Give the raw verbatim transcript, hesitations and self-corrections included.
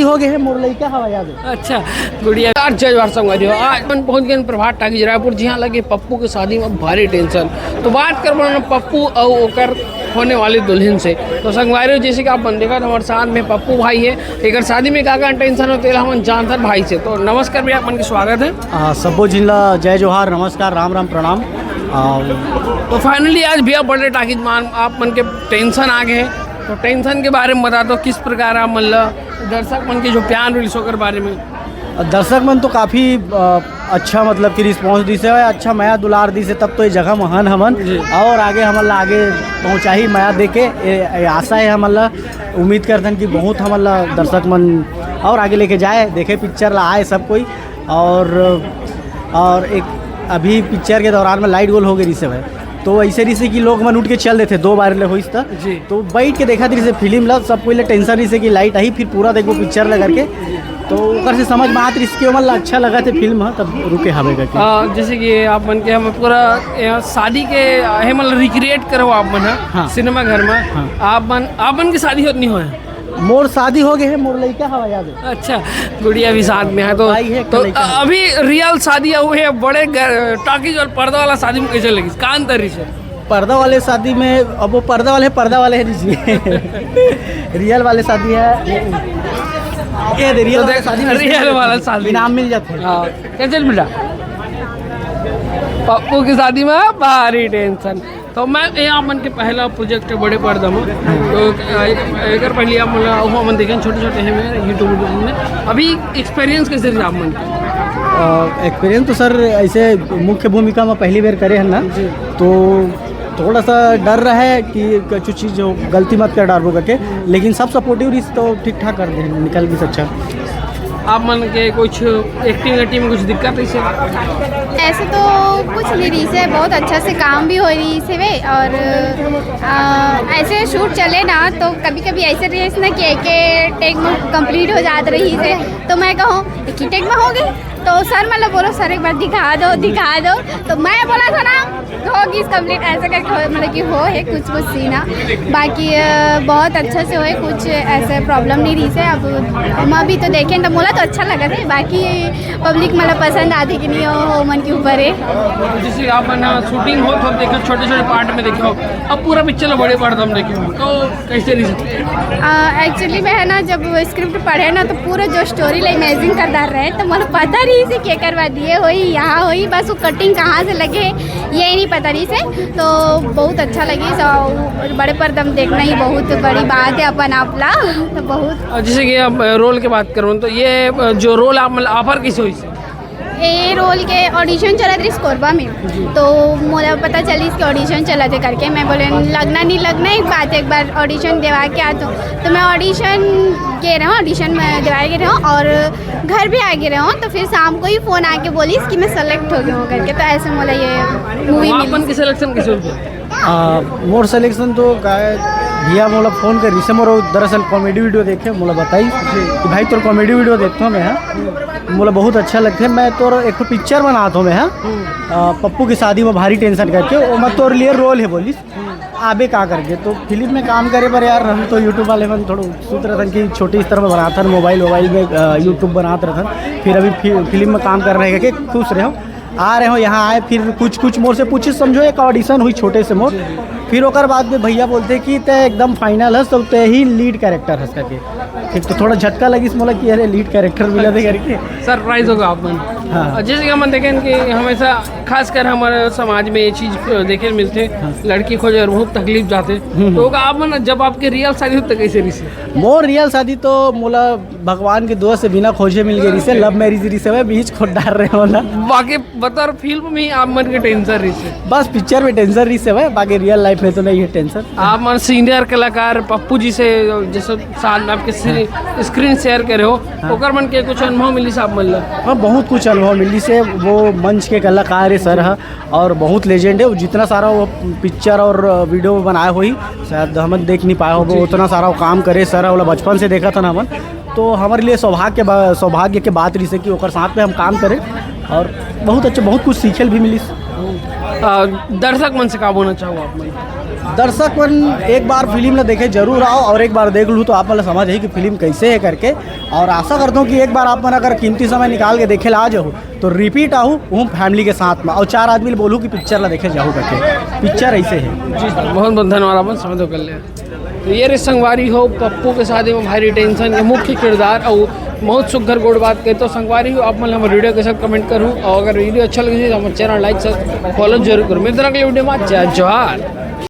हो गए है, मोर लइका हवा याद है। अच्छा, गुड़िया। आज जय जोहार संगवारी हो, आज मन पहुंच गए प्रभात टाकीज रायपुर, जिहां लगे पप्पू के शादी में भारी टेंशन। तो बात करबो ना पप्पू अउ ओकर होने वाली दुल्हन से। तो संगवारी हो, जैसे कि आप मन देखत हमारे साथ में पप्पू भाई है, एकर शादी में का का टेंशन होते हमन जानथन भाई से। तो नमस्कार भैया, आप मन के स्वागत है। आ, सब्बो झिन ला जय जोहार, नमस्कार, राम राम, प्रणाम। आ, तो फाइनली आज भैया बर्थडे टाकीज मान आप मन के टेंशन आ गए हैं, तो टेंशन के बारे में बता दो, किस प्रकार आप मन ला दर्शक मन के जो प्यार मिलिस ओकर बारे में। दर्शक मन तो काफ़ी, अ, अच्छा, मतलब कि रिस्पॉन्स दिस है, अच्छा मया दुलार दिस है, तब तो ये जगह में हन हमन। जी। और आगे हमन ला आगे पहुँचाही मया दे के, ए, ए, आशा है हमन ला, उम्मीद करथन कि बहुत हमन ला दर्शक मन और आगे लेके जाए, देखे पिक्चर ला आए सब कोई। और, और एक अभी पिक्चर के दौरान में लाइट गोल हो गई रिसे भाई, तो ऐसे रिसे कि लोग मन उठ के चल देते दो बार ले होइस त। जी। तो बैठ के देखा रिसे फिल्म ला, सब कोई ले टेंशन रिसे कि लाइट आई, फिर पूरा देखो पिक्चर ला करके। तो ओकर से समझ में आत रिसे कि ओमन ला अच्छा लगा थे फिल्म ह, तब रुके हवे करके। आ, जैसे कि आप मन के हम पूरा, ए, शादी के, ए, मतलब रिक्रिएट करो आप मन ह, हाँ। सिनेमा घर में। हाँ। आप मन, आप मन की शादी होत नहीं होए? मोर शादी हो गए है, मोर लइका हवा याद है। अच्छा, गुड़िया भी साथ में है, तो, भाई है, तो लइका है। अभी रियल शादी हुए है बड़े गर-, टाकीज और पर्दा वाला शादी में कैसे लगी? का अंतर रिसे? पर्दा वाले शादी में, अब वो पर्दा वाले, पर्दा वाले है जी। रियल वाले शादी है, ये दे, रियल तो वाले देख, शादी में रियल वाला शादी। इनाम मिल जाते हैं। हाँ, कैसे मिला? पप्पू की शादी में भारी टेंशन। तो मैं, ये आप मन के पहला प्रोजेक्ट है बड़े पर्दा में। तो, अ, एक, एकर पहले आप मन, वो मन देखें छोटे-छोटे हैं मेरे YouTube में। अभी एक्सपीरियंस कैसे रही आप मन के? अ, एक्सपीरियंस तो सर ऐसे मुख्य भूमिका में पहली बार करे हैं ना, जी। तो थोड़ा सा डर रहा है कि कुछ चीज़ जो गलती मत कर डालबो करके, लेकिन सब सपोर्टिव रही तो ठीक ठाक कर दे, निकल भी अच्छा। आप मन के कुछ एक्टिंग, एक्टिंग में कुछ दिक्कत है इसे? ऐसे तो कुछ नहीं रही से, बहुत अच्छा से काम भी हो रही से वे, और, आ, ऐसे शूट चले ना तो कभी कभी ऐसे रही ना कि एक टेक में कंप्लीट हो जात रही से, तो मैं कहूँ एक ही टेक में हो गए, तो सर मतलब बोलो सर एक बार दिखा दो, दिखा दो, तो मैं बोला था ना होगी कंप्लीट ऐसे करके हो, मतलब कि हो है कुछ कुछ सीन है। बाकी, अ, बहुत अच्छा से होए, कुछ ऐसे प्रॉब्लम नहीं रही से। अब हम अभी तो देखें तो मोला तो अच्छा लगा था, बाकी पब्लिक मतलब पसंद आती कि नहीं हो, हो मन के ऊपर है। जैसे आप ना शूटिंग हो तो देखो छोटे छोटे पार्ट में देखो, अब पूरा पिक्चर बड़े पर्दा में देखे हो तो कैसे रही सकते? एक्चुअली मैं है ना जब स्क्रिप्ट पढ़े ना तो पूरा जो स्टोरी ला इमेजिन कर डाल रहे तो मतलब पता रही से के करवा दिए होई यहाँ होई बस वो कटिंग कहाँ से लगे ये नहीं पता रही से। तो बहुत अच्छा लगी। तो बड़े पर्दा में देखना ही बहुत बड़ी बात है अपन आप ला। तो बहुत और जैसे कि आप रोल की बात करूँ तो ये जो रोल आप मतलब ऑफर किसे हुई? ए रोल के ऑडिशन चलत रहिस कोरबा में, तो मोला पता चलिस कि ऑडिशन चलत हे करके। मैं बोले लगना नहीं लगना एक बात, एक बार ऑडिशन देवा के आ तो, तो मैं ऑडिशन के रहा हूँ, ऑडिशन में देवा के रहा हूँ और घर भी आ गए रहा हूँ। तो फिर शाम को ही फ़ोन आके बोलिस कि मैं सेलेक्ट हो गया हूँ करके। तो ऐसे मोला ये मूवी वहाँ मिली। अपन की सिलेक्शन कैसे हुई? आ, मोर सिलेक्शन तो का है, भैया मोला फ़ोन करिस, मोर दरअसल कॉमेडी वीडियो देखे, मोला बताइस कि भाई तोर कॉमेडी वीडियो देखता हूँ मैं, हाँ, मोला बहुत अच्छा लगता है, मैं तोर एक ठो पिक्चर बनाता हूँ मैं, हाँ, आ, पप्पू की शादी में भारी टेंशन करके, वो मैं तोर लिए रोल है बोलिस, आबे का करके। तो फिल्म में काम करे पर यार हम तो यूट्यूब वाले मन थोड़ा सोच रहे थे कि छोटी स्तर में बनाता मोबाइल वोबाइल में, आ, यूट्यूब बनाते रहता। फिर अभी फि-, फिल्म में काम कर रहे हैं कि खुश रहे हो। आ रहे हो, यहाँ आए, फिर कुछ कुछ मोर से पूछे समझो, एक ऑडिशन हुई छोटे से मोर। फिर ओकर बाद में भैया बोलते कि ते एकदम फाइनल हस, तो ते ही लीड कैरेक्टर हस करके। फिर तो थोड़ा झटका लगिस मोला कि अरे लीड कैरेक्टर मिला थे करके। सरप्राइज होगा आप मन। हाँ। और जैसे कि हमन देखें कि हमेशा खासकर हमारे समाज में ये चीज़ देखे मिलते, हाँ। लड़की खोजे और बहुत तकलीफ जाते। हम्म। तो ओका आप मन जब आपके रियल शादी होते कैसे रही? मोर रियल शादी तो मोला भगवान के दुआ से बिना खोजे मिल गई रिसे, लव मैरिज रिसे, मैं बीच खोद डाल रहे हो ना। बाकी बता, फिल्म में आप मन के टेंशन रही से। बस पिक्चर में टेंशन रही से भाई, बाकी रियल लाइफ में तो नहीं है टेंशन। आप मन सीनियर कलाकार पप्पू जी से जैसे साथ में आपके स्क्रीन शेयर करे हो, हाँ। ओकर मन के कुछ अनुभव मिली से आप मन ला? हाँ, बहुत कुछ अनुभव मिली से। वो मंच के कलाकार है सर, हाँ, और बहुत लेजेंड है। वो जितना सारा वो पिक्चर और वीडियो बनाए हुई, शायद हम देख नहीं पाए हो, वो उतना सारा वो काम करे सर, वो बचपन से देखा था ना हमन। तो हमारे लिए सौभाग्य बा-, सौभाग्य के बात रही से कि ओकर साथ में हम काम करें और बहुत अच्छा, बहुत कुछ सीखे भी मिली। आ, दर्शक मन से का बोलना चाहो आप मन? दर्शक मन एक बार फिल्म ला देखे जरूर आओ, और एक बार देख लू तो आप मन ला समझ ही कि फिल्म कैसे है करके। और आशा करता हूँ कि एक बार आप मन अगर कीमती समय निकाल के देखे ला आ जाओ तो रिपीट आहू, वो फैमिली के साथ में, और चार आदमी ला बोलू कि पिक्चर ला देखे जाहू करके। पिक्चर ऐसे है। जी सर, बहुत बहुत धन्यवाद, अपन समय तो कर लिया। तो ये रे संगवारी हो, पप्पू के साथ में भारी टेंशन, ये मुख्य किरदार, और बहुत सुघर गोठ बात कहे। तो संगवारी हो, आप मन हमर वीडियो के साथ कमेंट करू, और अगर वीडियो अच्छा लगे तो हमर चैनल लाइक, सब्सक्राइब, फॉलो जरूर करू। मिलते हैं अगले वीडियो में। जय जोहार।